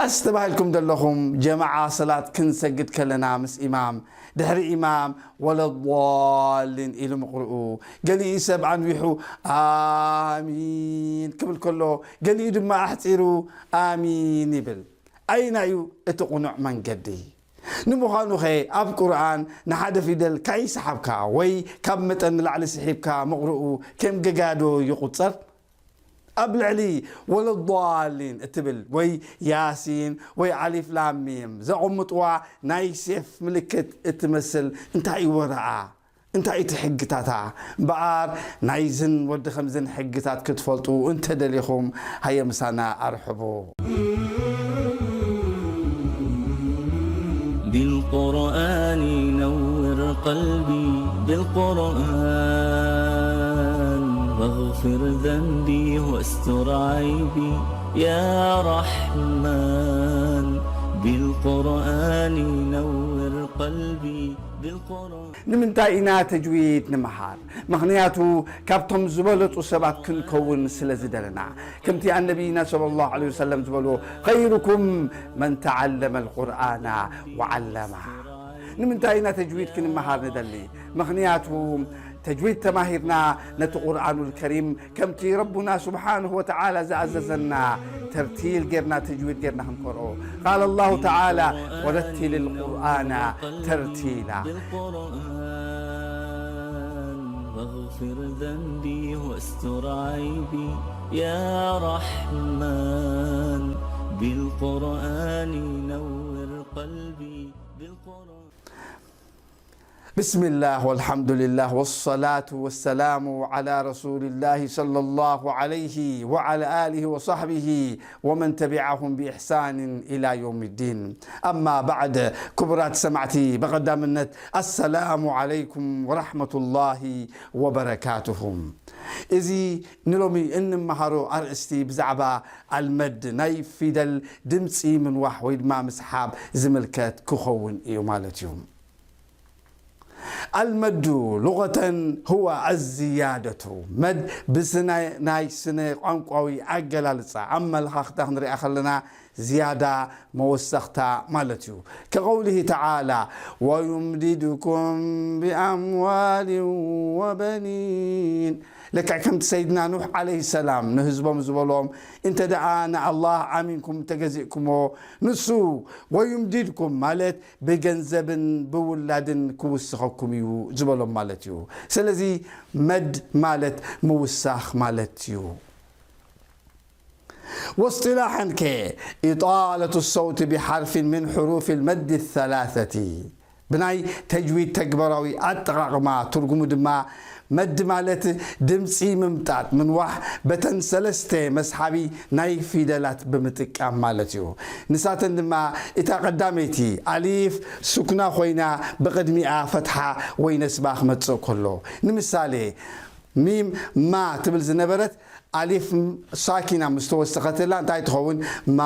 ኣስተባሂልኩም ዘለኹም ጀማዓ ሰላት ክንሰግድ ከለና ምስ ኢማም፣ ድሕሪ ኢማም ወለዷሊን ኢሉ ምቕርኡ፣ ገሊኡ ሰብ ኣንዊሑ ኣሚን ክብል ከሎ፣ ገሊኡ ድማ ኣሕጺሩ ኣሚን ይብል። ኣየናይ እዩ እቲ ቅኑዕ መንገዲ? ንምዃኑኸ ኣብ ቁርኣን ንሓደ ፊደል ካይሰሓብካ ወይ ካብ መጠን ንላዕሊ ስሒብካ ምቕርኡ ከም ገጋዶ ይቑጸር? ኣብ ልዕሊ ወለዷሊን እትብል ወይ ያሲን ወይ ኣሊፍ ላም ሚም ዘቐምጥዋ ናይ ሴፍ ምልክት እትመስል እንታይ እዩ ወረኣ? እንታይ እቲ ሕግታታ? እምበኣር ናይዝን ወዲ ኸምዝን ሕግታት ክትፈልጡ እንተደሊኹም ሃየ ምሳና ኣርሕቡ። بالقرآن نور قلبي بالقرآن واغفر ذنبي واستر عيبي يا رحمن بالقرآن نور قلبي بالقرآن ንምንታይ ኢና ተጅዊድ ንምሃር? ምኽንያቱ ካብቶም ዝበለጹ ሰባት ክንከውን ስለ ዝደለና። ከምቲ ኣነቢይና ሰለላሁ ዐለይሂ ወሰለም ዝበልዎ፣ خيركم من تعلم القرآن وعلمه። ንምንታይ ኢና ተጅዊድ ክንመሃር ንደሊ? ምኽንያቱ ተጅዊድ ተማሂርና ነቲ ቁርኣኑል ከሪም ከምቲ ረቡና ስብሓንሁ ወተዓላ ዝኣዘዘና ተርቲል ጌርና ተጅዊድ ጌርና ክንቀርኦ። قال الله تعالى ورتل القرآن ترتيلا. بالقرآن واغفر ذنبي واستر عيبي يا رحمن بالقرآن نور قلبي بالقرآن بسم الله والحمد لله والصلاة والسلام على رسول الله صلى الله عليه وعلى آله وصحبه ومن تبعهم بإحسان إلى يوم الدين. أما بعد، ክቡራት ሰማዕቲ፣ ብቐዳምነት ኣሰላሙ ዓለይኩም ወራሕመቱላሂ ወበረካቱሁ። እዚ ንሎሚ እንመሃሮ ኣርእስቲ ብዛዕባ ኣልመድ፣ ናይ ፊደል ድምፂ ምንዋሕ ወይ ድማ ምስሓብ ዝምልከት ክኸውን እዩ ማለት እዩ። ኣልመዱ ሉغة هو الزيادة። መድ ብስነ ናይ ስነ ቋንቋዊ ኣገላልፃ ኣመለኻኽታ ክንሪኣ ከለና ዝያዳ መወሰኽታ ማለት እዩ። ከቀውሊሂ ተዓላ ወዩምዲድኩም ብኣምዋልን ወበኒን። ልክዕ ከምቲ ሰይድና ኑሕ ዓለይሂ ሰላም ንህዝቦም ዝበሎም፣ እንተ ደኣ ንኣላህ ኣሚንኩም ተገዚእኩሞ፣ ንሱ ወዩምዲድኩም ማለት ብገንዘብን ብውላድን ክውስኸኩም እዩ ዝበሎም ማለት እዩ። ስለዚ መድ ማለት ምውሳኽ ማለት እዩ። ወስጢላሐን ከ ኢጣለቱ ሰውቲ ብሓርፊን ምን ሕሩፍ ልመድ ሰላሰቲ። ብናይ ተጅዊድ ተግባራዊ ኣጠቓቕማ ትርጉሙ ድማ መድ ማለት ድምፂ ምምጣጥ ምንዋሕ በተን ሰለስተ መስሓቢ ናይ ፊደላት ብምጥቃም ማለት እዩ። ንሳተን ድማ እታ ቀዳመይቲ ኣሊፍ ሱክና ኮይና ብቕድሚኣ ፈትሓ ወይ ነስባ ክመፅእ ከሎ ንምሳሌ ሚም ማ ትብል ዝነበረት ኣሊፍ ሳኪና ምስ ተወሰኸትላ እንታይ ትኸውን? ማ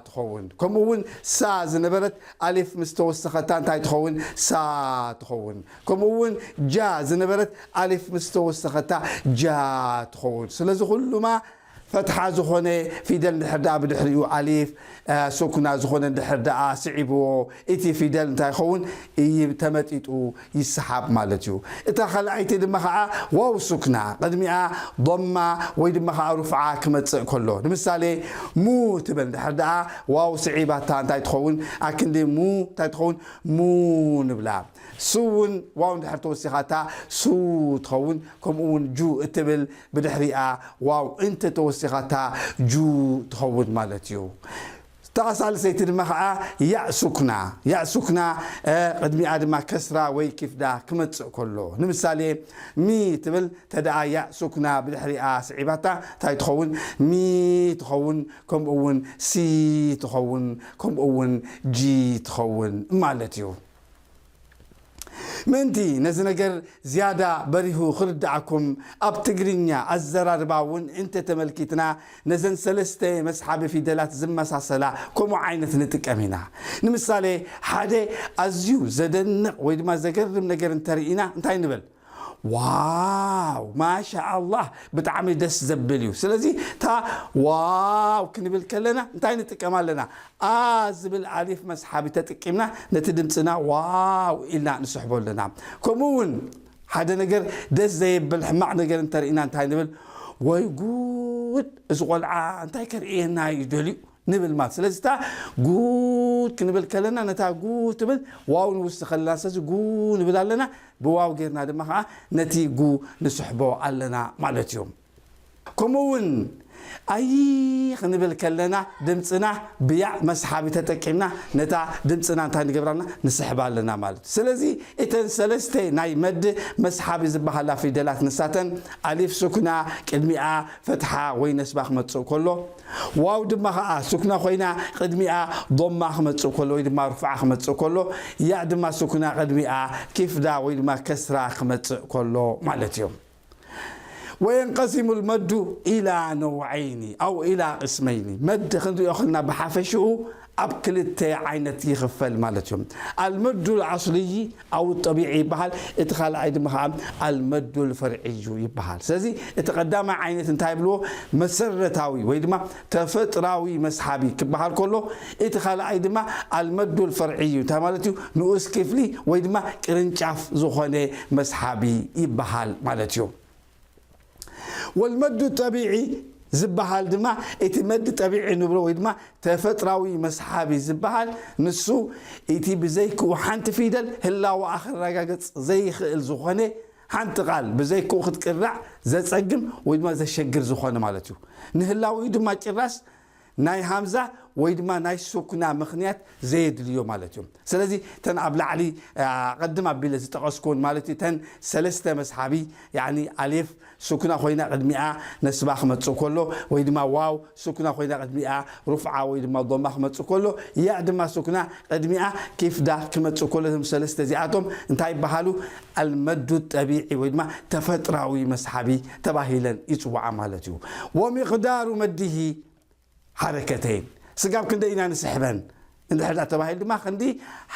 ትኸውን። ከምኡ እውን ሳ ዝነበረት ኣሊፍ ምስ ተወሰኸታ እንታይ ትኸውን? ሳ ትኸውን። ከምኡ እውን ጃ ዝነበረት ኣሊፍ ምስ ተወሰኸታ ጃ ትኸውን። ስለዚ ኩሉማ ፈትሓ ዝኾነ ፊደል እንድሕር ደኣ ብድሕሪኡ ኣሊፍ ሱኩና ዝኾነ እንድሕር ደኣ ስዒብዎ እቲ ፊደል እንታይ ይኸውን? ተመጢጡ ይስሓብ ማለት እዩ። እታ ካልኣይቲ ድማ ከዓ ዋው ሱክና ቅድሚኣ ዶማ ወይ ድማ ከዓ ሩፍዓ ክመፅእ ከሎ ንምሳሌ ሙ ትብል እንድሕር ደኣ ዋው ስዒባታ እንታይ ትኸውን? ኣክንዲ ሙ እንታይ ትኸውን? ሙ ንብላ። ሱ እውን ዋው እንድሕር ተወሲኻታ ሱ ትኸውን። ከምኡ እውን ጁ እትብል ብድሕሪኣ ዋው እንተተወሲኻታ ጁ ትኸውን ማለት እዩ። እታ ሳልሰይቲ ድማ ከዓ ያእ ሱክና፣ ያእ ሱክና ቅድሚኣ ድማ ከስራ ወይ ኪፍዳ ክመፅእ ከሎ ንምሳሌ ሚ ትብል ተደኣ ያእ ሱክና ብድሕሪኣ ስዒባታ እንታይ ትኸውን? ሚ ትኸውን። ከምኡ እውን ሲ ትኸውን። ከምኡ እውን ጂ ትኸውን ማለት እዩ። ምእንቲ ነዚ ነገር ዝያዳ በሪሁ ክርድኣኩም ኣብ ትግርኛ ኣዘራርባ እውን እንተተመልኪትና ነዘን ሰለስተ መስሓቢ ፊደላት ዝመሳሰላ ከምኡ ዓይነት ንጥቀም ኢና። ንምሳሌ ሓደ ኣዝዩ ዘደንቕ ወይ ድማ ዘገርም ነገር እንተርኢና እንታይ ንብል? ዋው ማሻ ኣላህ ብጣዕሚ ደስ ዘብል እዩ። ስለዚ እታ ዋው ክንብል ከለና እንታይ ንጥቀም ኣለና? ኣ ዝብል ኣሊፍ መስሓቢ ተጠቂምና ነቲ ድምፅና ዋው ኢልና ንስሕቦ ኣለና። ከምኡ እውን ሓደ ነገር ደስ ዘየብል ሕማቕ ነገር እንተርኢና እንታይ ንብል? ወይ ጉድ፣ እዚ ቆልዓ እንታይ ከርእየና እዩ ደልዩ ንብል ማለት። ስለዚ እታ ጉድ ክንብል ከለና ነታ ጉ ትብል ዋው ንውስኸልና። ስለዚ ጉ ንብል ኣለና፣ ብዋው ጌርና ድማ ከዓ ነቲ ጉ ንስሕቦ ኣለና ማለት እዩ። ከምኡ እውን ኣይ ክንብል ከለና ድምፅና ብያዕ መስሓቢ ተጠቂምና ነታ ድምፅና እንታይ ንገብራልና ንስሕባ ኣለና ማለት እዩ። ስለዚ እተን ሰለስተ ናይ መድ መስሓቢ ዝበሃላ ፊደላት ንሳተን ኣሊፍ ሱክና ቅድሚኣ ፈትሓ ወይ ነስባ ክመፅእ ከሎ፣ ዋው ድማ ከዓ ሱክና ኮይና ቅድሚኣ ዶማ ክመፅእ ከሎ ወይ ድማ ርፍዓ ክመፅእ ከሎ፣ ያእ ድማ ሱክና ቅድሚኣ ኪፍዳ ወይ ድማ ከስራ ክመፅእ ከሎ ማለት እዩ። وينقسم المد إلى نوعين أو إلى قسمين. መድ ክንሪኦ ከለና ብሓፈሽኡ ኣብ ክልተ ዓይነት ይኽፈል ማለት እዩ። المد الأصلي أو الطبيعي ይበሃል፣ እቲ ካልኣይ ድማ ከዓ المد الفرعي ይበሃል። ስለዚ እቲ ቀዳማይ ዓይነት እንታይ ይብልዎ? መሰረታዊ ወይ ድማ ተፈጥራዊ መስሓቢ ክበሃል ከሎ፣ እቲ ካልኣይ ድማ المد الفرعي እዩ። እንታይ ማለት እዩ? ንኡስ ክፍሊ ወይ ድማ ቅርንጫፍ ዝኾነ መስሓቢ ይበሃል ማለት እዩ። والمد الطبيعي ዝበሃል ድማ እቲ መድ ጠቢዒ ንብሎ ወይ ድማ ተፈጥራዊ መስሓቢ ዝበሃል ንሱ እቲ ብዘይክኡ ሓንቲ ፊደል ህላወኣ ክረጋገጽ ዘይኽእል ዝኾነ ሓንቲ ቃል ብዘይክኡ ክትቅራዕ ዘጸግም ወይ ድማ ዘሸግር ዝኾነ ማለት እዩ። ንህላዊኡ ድማ ጭራስ ናይ ሃምዛ ወይ ድማ ናይ ሱክና ምኽንያት ዘየድልዮ ማለት እዩ። ስለዚ እተን ኣብ ላዕሊ ኣቐድም ኣቢለ ዝጠቐስኩን ማለት እዩ፣ እተን ሰለስተ መስሓቢ ያኒ ኣሌፍ ሱክና ኮይና ቅድሚኣ ነስባ ክመጽእ ከሎ ወይ ድማ ዋው ሱክና ኮይና ቅድሚኣ ሩፍዓ ወይ ድማ ዶማ ክመጽእ ከሎ፣ ያእ ድማ ሱክና ቅድሚኣ ኪፍዳ ክመጽእ ከሎ፣ እዞም ሰለስተ እዚኣቶም እንታይ ይበሃሉ? المد الطبيعي ወይ ድማ ተፈጥራዊ መስሓቢ ተባሂለን ይጽዋዓ ማለት እዩ። ومقدار مده حركتين. ስጋብ ክንደይ ኢና ንስሕበን እንድሕር ዳ ተባሂሉ ድማ ክንዲ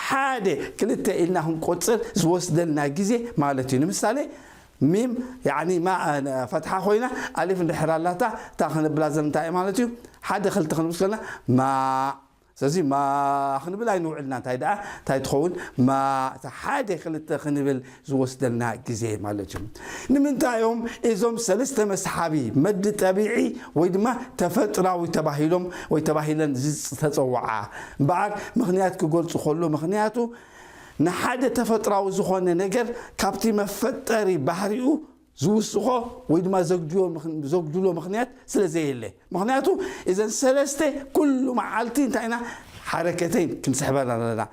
ሓደ ክልተ ኢልና ክንቆጽር ዝወስደልና ግዜ ማለት እዩ። ንምሳሌ ሚም ያኒ ማ ፈትሓ ኮይና ኣሊፍ እንድሕር ኣላታ እታ ክንብላ ዘለና እንታይ ማለት እዩ? ሓደ ክልተ ክንብል ከለና ማ። ስለዚ ማ ክንብል ኣይንውዕልና። እንታይ ደኣ እንታይ ትኸውን ማ እታ ሓደ ክልተ ክንብል ዝወስደልና ግዜ ማለት እዩ። ንምንታይ እዮም እዞም ሰለስተ መስሓቢ መዲ ጠቢዒ ወይ ድማ ተፈጥራዊ ተባሂሎም ወይ ተባሂለን ዝተፀውዓ? እምበኣር ምኽንያት ክገልፁ ከሎ ምኽንያቱ ንሓደ ተፈጥራዊ ዝኾነ ነገር ካብቲ መፈጠሪ ባህሪኡ ዝውስኾ ወይ ድማ ዘጉድሎ ምኽንያት ስለ ዘየለ። ምኽንያቱ እዘን ሰለስተ ኩሉ መዓልቲ እንታይ ኢና ሓረከተይን ክንስሕበን ኣለና።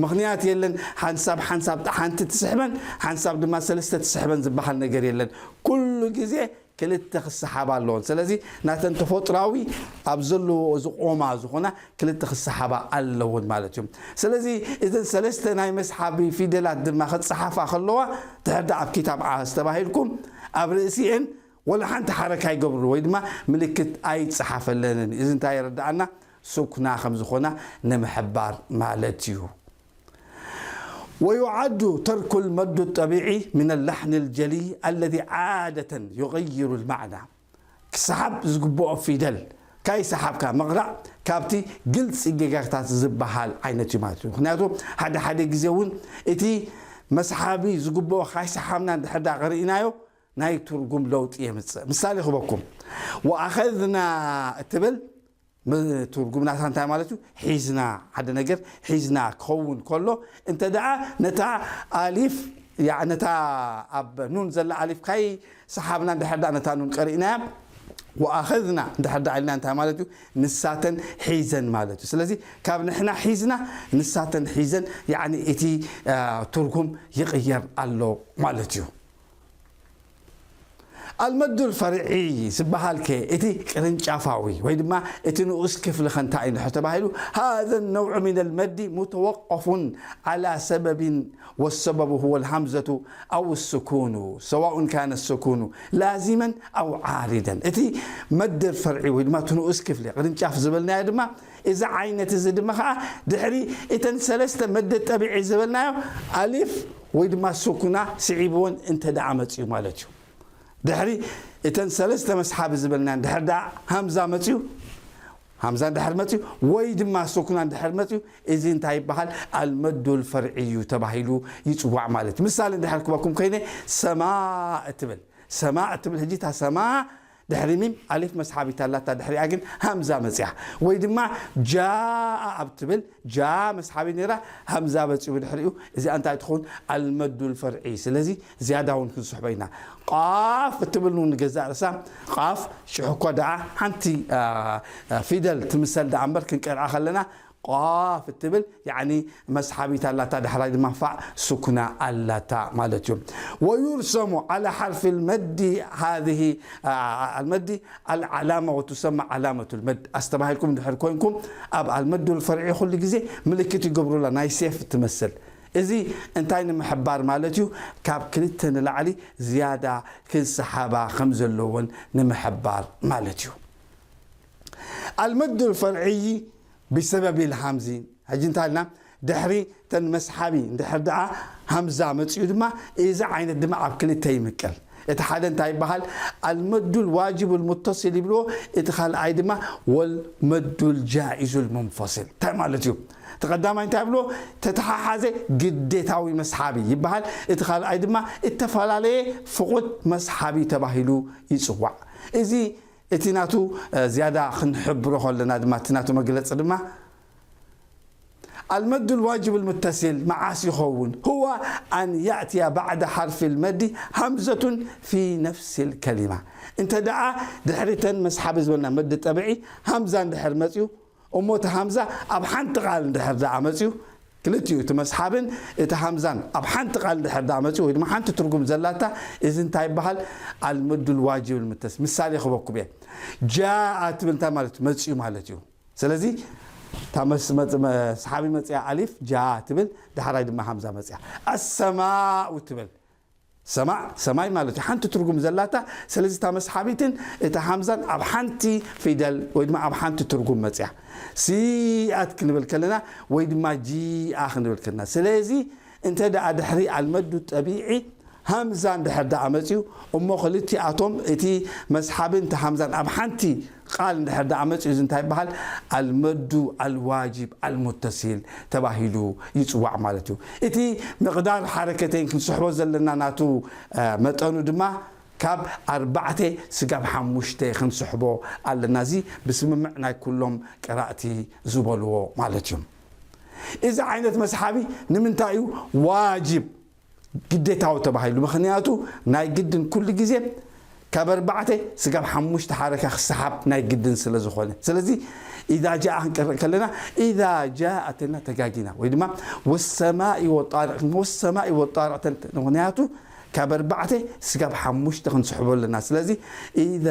ምኽንያት የለን ሓንሳብ ሓንሳብ ሓንቲ ትስሕበን ሓንሳብ ድማ ሰለስተ ትስሕበን ዝበሃል ነገር የለን። ኩሉ ግዜ ክልተ ክሰሓባ ኣለዎን። ስለዚ ናተን ተፈጥራዊ ኣብ ዘለዎ ዝቆማ ዝኾና ክልተ ክሰሓባ ኣለዎን ማለት እዩ። ስለዚ እተን ሰለስተ ናይ መስሓቢ ፊደላት ድማ ክጸሓፋ ከለዋ ትሕዳ ኣብ ኪታብ ዓስ ተባሂልኩም ኣብ ርእሲኤን ወላ ሓንቲ ሓረካ ኣይገብሩ ወይ ድማ ምልክት ኣይጸሓፈለንን። እዚ እንታይ የረዳኣና? ሱክና ከም ዝኾና ንምሕባር ማለት እዩ። ويعد ترك المد الطبيعي من اللحن الجلي الذي عادة يغير المعنى. ክሰሓብ ዝግብኦ ፊደል ካይሰሓብካ ምቕራእ ካብቲ ግልፂ ጌጋታት ዝበሃል ዓይነት እዩ ማለት እዩ። ምክንያቱ ሓደ ሓደ ግዜ እውን እቲ መስሓቢ ዝግብኦ ካይሰሓብና እንድሕር ዳ ርኢናዮ ናይ ትርጉም ለውጢ የምፅእ። ምሳሌ ክበኩም ወኣኸዝና እትብል ትርጉም ናታ እንታይ ማለት እዩ? ሒዝና ሓደ ነገር ሒዝና ክኸውን ከሎ እንተ ደኣ ነታ ኣሊፍ ነታ ኣብ ኑን ዘላ ኣሊፍ ካይ ሰሓብና እንድሕር ደኣ ነታ ኑን ቀሪእናያ ወኣኸዝና እንድሕር ደኣ ኢልና እንታይ ማለት እዩ? ንሳተን ሒዘን ማለት እዩ። ስለዚ ካብ ንሕና ሒዝና ንሳተን ሒዘን ያኒ እቲ ትርጉም ይቕየር ኣሎ ማለት እዩ። المد الفرعي ዝበሃል ከ እቲ ቅርንጫፋዊ ወይ ድማ እቲ ንኡስ ክፍሊ ከ እንታይ እዩ ተባሂሉ? هذا النوع من المد متوقف على سبب والسبب هو الهمزة أو السكون سواء كان السكون لازما أو عارضا። እቲ መድ ፈርዒ ወይ ድማ እቲ ንኡስ ክፍሊ ቅርንጫፍ ዝበልናዮ ድማ እዚ ዓይነት እዚ ድማ ከዓ ድሕሪ እተን ሰለስተ መድ ጠቢዒ ዝበልናዮ ኣሊፍ ወይ ድማ ሱኩና ስዒብዎን እንተ ደኣ መጽዩ ማለት እዩ። ድሕሪ እተን ሰለስተ መስሓቢ ዝበልና ድሕር ደኣ ሃምዛ መጽዩ፣ ሃምዛ ድሕር መጽዩ ወይ ድማ ሱኩና ድሕር መጽዩ፣ እዚ እንታይ ይበሃል? ኣልመዱል ፈርዒ እዩ ተባሂሉ ይጽዋዕ ማለት እዩ። ምሳሌ ድሕር ክበኩም ኮይነ ሰማ እትብል፣ ሰማ እትብል ሕጂ እታ ሰማ ድሕሪ ሚም ኣሊፍ መስሓቢት ኣላታ፣ ድሕሪኣ ግን ሃምዛ መጽያ። ወይ ድማ ጃኣ ኣብ ትብል ጃ መስሓቢ ነይራ፣ ሃምዛ በጺኡ ድሕሪኡ፣ እዚኣ እንታይ ትኸውን? ኣልመዱል ፈርዒ። ስለዚ ዝያዳ እውን ክንስሕቦ ኢና። ቃፍ እትብል እውን ንገዛእ ርእሳ ቃፍ ሽሕ እኳ ደኣ ሓንቲ ፊደል ትምሰል ደኣ እምበር ክንቀርዓ ከለና ቃፍ እትብል ያኒ መስሓቢት ኣላታ፣ ዳሕራይ ድማ ፋእ ሱኩና ኣላታ ማለት እዩ። ويرسم على حرف المد هذه المد العلامة وتسمى علامة المد ኣስተባሂልኩም ድሕር ኮይንኩም ኣብ ኣልመዱል ፈርዒ ኩሉ ግዜ ምልክት ይገብሩላ ናይ ሴፍ ትመስል። እዚ እንታይ ንምሕባር ማለት እዩ? ካብ ክልተ ንላዕሊ ዝያዳ ክሰሓባ ከም ዘለዎን ንምሕባር ማለት እዩ። ኣልመዱል ፈርዒ ብሰበብ ኢል ሃምዚ ሕጂ እንታይ ኢልና ድሕሪ ተን መስሓቢ እንድሕር ደኣ ሃምዛ መፅኡ ድማ እዚ ዓይነት ድማ ኣብ ክልተ ይምቀል። እቲ ሓደ እንታይ ይበሃል? ኣልመዱል ዋጅብ ልሙተሲል ይብልዎ። እቲ ካልኣይ ድማ ወልመዱል ጃኢዙ ልሙንፈሲል። እንታይ ማለት እዩ? እቲ ቀዳማይ እንታይ ይብልዎ? ተተሓሓዘ ግዴታዊ መስሓቢ ይበሃል። እቲ ካልኣይ ድማ እተፈላለየ ፍቑድ መስሓቢ ተባሂሉ ይፅዋዕ። እዚ እቲ ናቱ ዝያዳ ክንሕብሮ ከለና ድማ እቲ ናቱ መግለፂ ድማ ኣልመዱ ልዋጅብ ልሙተሲል መዓስ ይኸውን? هو أن يأتي بعد حرف المد همزة في نفس الكلمة። እንተ ደኣ ድሕሪ ተን መስሓቢ ዝበልና መዲ ጠብዒ ሃምዛ እንድሕር መፅዩ እሞ እቲ ሃምዛ ኣብ ሓንቲ ቃል እንድሕር ደኣ መፅዩ ክልቲኡ እቲ መስሓብን እቲ ሃምዛን ኣብ ሓንቲ ቃል እንድሕር ደኣ መፅዩ ወይ ድማ ሓንቲ ትርጉም ዘላታ እዚ እንታይ ይበሃል? ኣልመዱ ልዋጅብ ልሙተሲል። ምሳሌ ክበኩም እየ። ጃኣ ትብል እንታይ ማለት እዩ? መፅዩ ማለት እዩ። ስለዚ እታ መስ- መጽ- መ- ሰሓቢ መጽያ ኣሊፍ ጃ ትብል፣ ዳሕራይ ድማ ሃምዛ መጽያ። ኣሰማኡ ትብል ሰማእ ሰማይ ማለት እዩ። ሓንቲ ትርጉም ዘላታ። ስለዚ እታ መስሓቢትን እታ ሃምዛን ኣብ ሓንቲ ፊደል ወይ ድማ ኣብ ሓንቲ ትርጉም መጽያ። ሲኣት ክንብል ከለና ወይ ድማ ጂኣ ክንብል ከለና። ስለዚ እንተ ደኣ ድሕሪ ኣልመዱ ጠቢዒ ሃምዛ እንድሕር ደኣ መጽዩ እሞ ክልቲኣቶም እቲ መስሓብን እቲ ሃምዛን ኣብ ሓንቲ ቃል እንድሕር ደኣ መጽዩ እዚ እንታይ ይበሃል? ኣልመዱ ኣልዋጅብ ኣልሙተሲል ተባሂሉ ይጽዋዕ ማለት እዩ። እቲ ምቕዳር ሓረከተይን ክንስሕቦ ዘለና ናቱ መጠኑ ድማ ካብ ኣርባዕተ ስጋብ ሓሙሽተ ክንስሕቦ ኣለና። እዚ ብስምምዕ ናይ ኩሎም ቀራእቲ ዝበልዎ ማለት እዩ። እዚ ዓይነት መስሓቢ ንምንታይ እዩ ዋጅብ ግዴታዊ ተባሂሉ? ምኽንያቱ ናይ ግድን ኩሉ ግዜ ካብ ኣርባዕተ ስጋብ ሓሙሽተ ሓረካ ክሰሓብ ናይ ግድን ስለ ዝኾነ። ስለዚ ኢዛ ጃኣ ክንቀርእ ከለና ኢዛ ጃኣትና ተጋጊና ወይ ድማ ወሰማኢ ወጣሪቅ ወሰማኢ ወጣሪቅ ተን- ምኽንያቱ ካብ ኣርባዕተ ስጋብ ሓሙሽተ ክንስሕቦ ኣለና። ስለዚ ኢዛ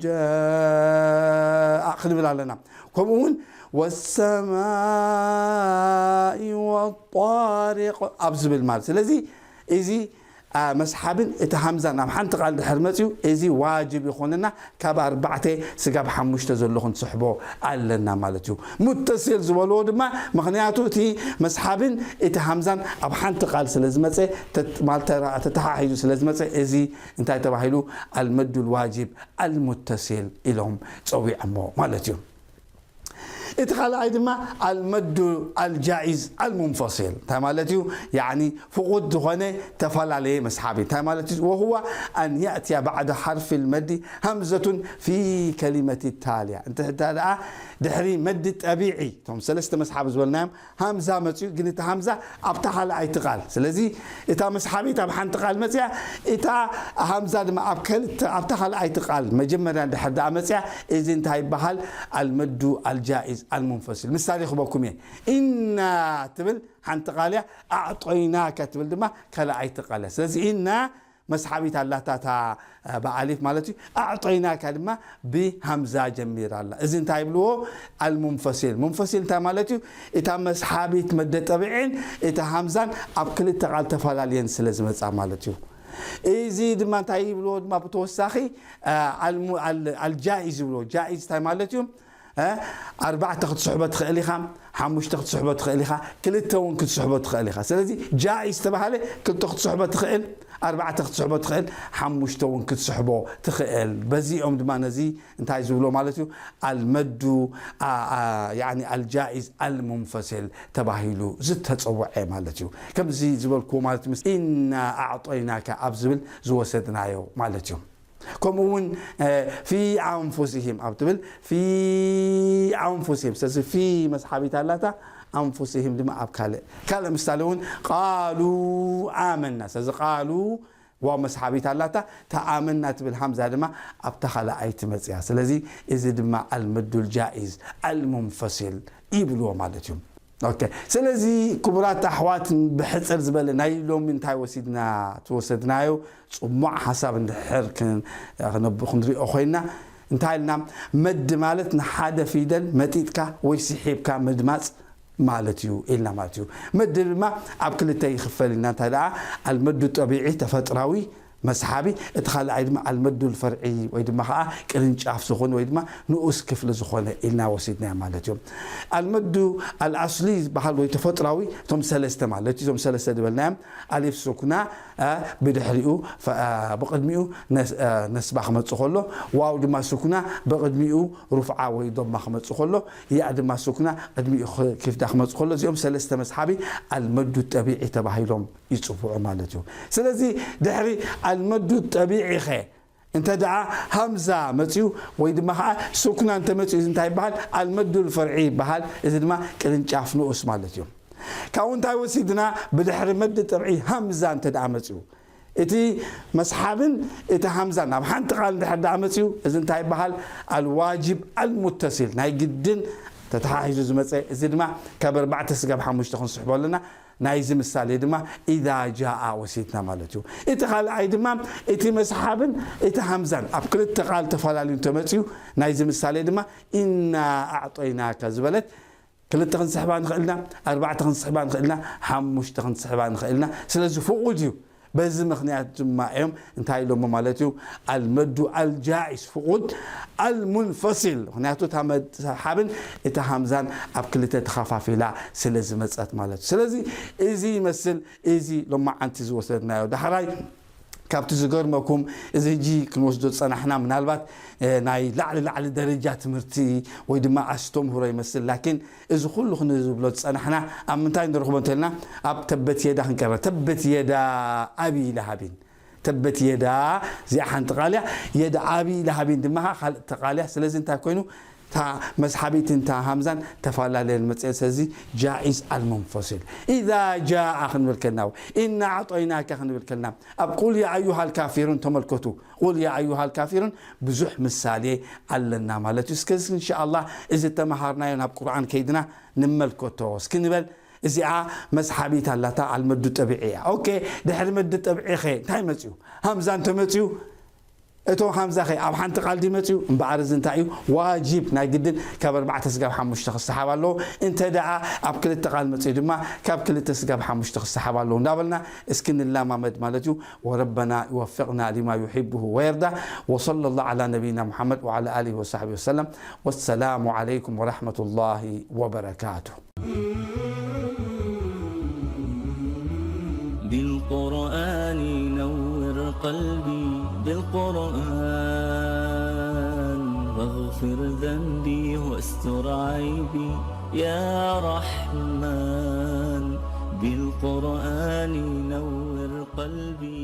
ጃኣ ክንብል ኣለና። ከምኡ እውን ወሰማኢ ወጣሪቅ ኣብ ዝብል ማለት ስለዚ እዚ መስሓብን እቲ ሃምዛን ኣብ ሓንቲ ቃል ድሕር መፅዩ እዚ ዋጅብ ይኾነና። ካብ ኣርባዕተ ስጋብ ሓሙሽተ ዘሎ ክንስሕቦ ኣለና ማለት እዩ። ሙተሲል ዝበልዎ ድማ ምኽንያቱ እቲ መስሓብን እቲ ሃምዛን ኣብ ሓንቲ ቃል ስለ ዝመፀ ማለት ተተሓሒዙ ስለ ዝመፀ እዚ እንታይ ተባሂሉ? ኣልመዱ ልዋጅብ ኣልሙተሲል ኢሎም ፀዊዖሞ ማለት እዩ። እቲ ካልኣይ ድማ ኣልመዱ ኣልጃኢዝ ኣልሙንፈሲል እንታይ ማለት እዩ? ያኒ ፍቑድ ዝኾነ ተፈላለየ መስሓቢ እንታይ ማለት እዩ? وهو أن يأتي بعد حرف المد همزة في كلمة التالية እንተ ደኣ ድሕሪ መዲ ጠቢዒ እቶም ሰለስተ መስሓቢ ዝበልናዮም ሃምዛ መፅዩ ግን እቲ ሃምዛ ኣብታ ካልኣይቲ ቃል ስለዚ እታ መስሓቢት ኣብ ሓንቲ ቃል መፅያ እታ ሃምዛ ድማ ኣብ ከልተ ኣብታ ካልኣይቲ ቃል መጀመርያ እንድሕር ደኣ መፅያ እዚ እንታይ ይበሃል? ኣልመዱ ኣልጃኢዝ ኣልሙንፈሲል። ምሳሌ ክበኩም እየ። ኢና ትብል ሓንቲ ቃል እያ። ኣዕጦይናካ ትብል ድማ ካልኣይቲ ቃል እያ። ስለዚ ኢና መስሓቢት ኣላታ እታ ብኣሊፍ ማለት እዩ። ኣዕጦይናካ ድማ ብሃምዛ ጀሚራ ኣላ። እዚ እንታይ ይብልዎ? ኣልሙንፈሲል። ሙንፈሲል እንታይ ማለት እዩ? እታ መስሓቢት መደ ጠብዒን እታ ሃምዛን ኣብ ክልተ ቃል ተፈላለየን ስለ ዝመፃ ማለት እዩ። እዚ ድማ እንታይ ይብልዎ ድማ ብተወሳኺ ኣልጃኢዝ ይብልዎ። ጃኢዝ እንታይ ማለት እዩ? እ፣ ኣርባዕተ ክትስሕቦ ትኽእል ኢኻ፣ ሓሙሽተ ክትስሕቦ ትኽእል ኢኻ፣ ክልተ እውን ክትስሕቦ ትኽእል ኢኻ። ስለዚ ጃኢዝ ተባሃለ ክልተ ክትስሕቦ ትኽእል፣ ኣርባዕተ ክትስሕቦ ትኽእል፣ ሓሙሽተ እውን ክትስሕቦ ትኽእል። በዚኦም ድማ ነዚ እንታይ ዝብሎ ማለት እዩ? ኣልመዱ፣ ኣ፣ ኣ፣ ያኒ ኣልጃኢዝ ኣልሙንፈሲል ተባሂሉ ዝተጸውዐ ማለት እዩ። ከምዚ ዝበልክዎ ማለት ምስ ኢና ኣዕጦይናካ ኣብ ዝብል ዝወሰድናዮ ማለት እዩ። ከምኡ እውን፣ እ፣ ፊ ኣንፉሲሂም ኣብ ትብል ፊ ኣንፉሲሂም። ስለዚ ፊ መስሓቢት ኣላታ፣ ኣንፉሲሂም ድማ ኣብ ካልእ። ካልእ ምሳሌ እውን ቃሉ ኣመና። ስለዚ ቃሉ ዋው መስሓቢት ኣላታ፣ ተኣመና ትብል ሃምዛ ድማ ኣብታ ካልኣይቲ መጽያ። ስለዚ እዚ ድማ ኣልመዱል ጃኢዝ ኣልሙንፈሲል ይብልዎ ማለት እዩ። ኦኬ። ስለዚ ክቡራት ኣሕዋት፣ ብሕጽር ዝበለ ናይ ሎሚ እንታይ ወሲድና፣ ትወሰድናዮ ጽሙዕ ሓሳብ እንድሕር ክን-፣ ክነብ-፣ ክንሪኦ ኮይና፣ እንታይ ኢልና? መድ ማለት ንሓደ ፊደል መጢጥካ ወይ ስሒብካ ምድማጽ ማለት እዩ ኢልና ማለት እዩ። መድ ድማ ኣብ ክልተ ይኽፈል ኢልና። እንታይ ደኣ ኣልመዱ ጠቢዒ፣ ተፈጥራዊ መስሓቢ፣ እቲ ካልኣይ ድማ ኣልመዱል ፈርዒ ወይ ድማ ኸዓ ቅርንጫፍ ዝኾነ ወይ ድማ ንኡስ ክፍሊ ዝኾነ ኢልና ወሲድናዮ ማለት እዩ። ኣልመዱ ኣልኣስሊ ዝበሃል ወይ ተፈጥራዊ እቶም ሰለስተ ማለት እዩ። እዞም ሰለስተ ዝበልናዮም ኣሊፍ ሱኩና፣ አ፣ ብድሕሪኡ፣ ፈ-፣ አ፣ ብቕድሚኡ ነስ-፣ አ፣ ነስባ ክመጽእ ከሎ፣ ዋው ድማ ሱኩና ብቕድሚኡ ሩፍዓ ወይ ዶማ ክመጽእ ከሎ፣ ያእ ድማ ሱኩና ቅድሚኡ ክ-፣ ክፍዳ ክመጽእ ከሎ፣ እዚኦም ሰለስተ መስሓቢ ኣልመዱ ጠቢዒ ተባሂሎም ይጽውዑ ማለት እዩ። ስለዚ ድሕሪ ኣልመዱ ጠቢዒ ኸ እንተ ደኣ ሃምዛ መጽዩ ወይ ድማ ኸዓ ሱኩና እንተ መጽዩ፣ እዚ እንታይ ይበሃል? ኣልመዱል ፈርዒ ይበሃል። እዚ ድማ ቅርንጫፍ ንኡስ ማለት እዩ። ካብኡ እንታይ ወሲድና? ብድሕሪ መድ ጠብዒ ሃምዛ እንተ ደኣ መጽዩ፣ እቲ መስሓብን እቲ ሃምዛን ኣብ ሓንቲ ቃል እንድሕር ደኣ መጽዩ፣ እዚ እንታይ ይበሃል? ኣልዋጅብ ኣልሙተሲል፣ ናይ ግድን ተተሓሒዙ ዝመጸ። እዚ ድማ ካብ ኣርባዕተ ስጋብ ሓሙሽተ ክንስሕቦ ኣለና። ናይዚ ምሳሌ ድማ ኢዛ ጃኣ ወሲድና ማለት እዩ። እቲ ካልኣይ ድማ እቲ መስሓብን እቲ ሃምዛን ኣብ ክልተ ቃል ተፈላልዩ እንተመጽዩ፣ ናይዚ ምሳሌ ድማ ኢና ኣዕጦይናካ ዝበለት ክልተ ክንስሕባ ንኽእልና፣ ኣርባዕተ ክንስሕባ ንኽእልና፣ ሓሙሽተ ክንስሕባ ንኽእልና። ስለዚ ፍቑድ እዩ። በዚ ምኽንያት ድማ እዮም እንታይ ኢሎሞ ማለት እዩ? ኣልመዱ ኣልጃኢዝ ፍቑድ፣ ኣልሙንፈሲል። ምኽንያቱ እታ መስሓብን እታ ሃምዛን ኣብ ክልተ ተኸፋፊላ ስለ ዝመጸት ማለት እዩ። ስለዚ እዚ ይመስል፣ እዚ ሎማዓንቲ ዝወሰድናዮ። ዳሕራይ ካብቲ ዝገርመኩም፣ እዚ ሕጂ ክንወስዶ ዝጸናሕና ምናልባት፣ እ፣ ናይ ላዕሊ ላዕሊ ደረጃ ትምህርቲ ወይ ድማ ኣስተምህሮ ይመስል። ላኪን እዚ ኩሉ ክንዝብሎ ዝጸናሕና ኣብ ምንታይ ንረኽቦ እንተልና፣ ኣብ ተበት የዳ ክንቀርብ። ተበት የዳ ኣቢ ለሃቢን። ተበት የዳ እዚኣ ሓንቲ ቃል እያ። የዳ ኣቢ ለሃቢን ድማ ካልእ ተቃል እያ። ስለዚ እንታይ ኮይኑ፣ እታ መስሓቢትን እታ ሃምዛን ተፈላለየን መጽኤን። ስለዚ ጃኢዝ ኣልሙንፈሲል። ኢዛ ጃኣ ክንብል ከልና፣ ኢና ኣዕጦይናካ ክንብል ከልና፣ ኣብ ቁል ያ ኣዩሃል ካፊሩን ተመልከቱ። ቁል ያ ኣዩሃል ካፊሩን ብዙሕ ምሳሌ ኣለና ማለት እዩ። እስከ እንሻኣላህ እዚ ተመሃርናዮ ናብ ቁርኣን ከይድና ንመልከቶ እስኪ ንበል። እዚኣ መስሓቢት ኣላታ ኣልመዱ ጠቢዒ እያ። ኦኬ፣ ድሕሪ መዲ ጠቢዒ ኸ እንታይ መጽዩ? ሃምዛ እንተ መጽዩ፣ እቶም ሃምዛ ኸ ኣብ ሓንቲ ቃል ድዩ መጽዩ? እምበኣር እዚ እንታይ እዩ? ዋጅብ ናይ ግድን ካብ ኣርባዕተ ስጋብ ሓሙሽተ ክሰሓብ ኣለዎ። እንተ ደኣ ኣብ ክልተ ቃል መጽዩ ድማ ካብ ክልተ ስጋብ ሓሙሽተ ክሰሓብ ኣለዎ። እንዳበልና እስኪ ንለማመድ ማለት እዩ። ወረበና ይወፍቕና ሊማ ዩሒቡሁ ወየርዳ። ወሰለላሁ ዓላ ነቢይና ሙሓመድ ወዓላ ኣሊሂ ወሳሕቢሂ ወሰለም። ወሰላሙ ዓለይኩም ወረሕመቱላሂ ወበረካቱ። بالقرآن نور قلبي، بالقرآن واغفر ذنبي واستر عيبي، يا رحمن بالقرآن نور قلبي.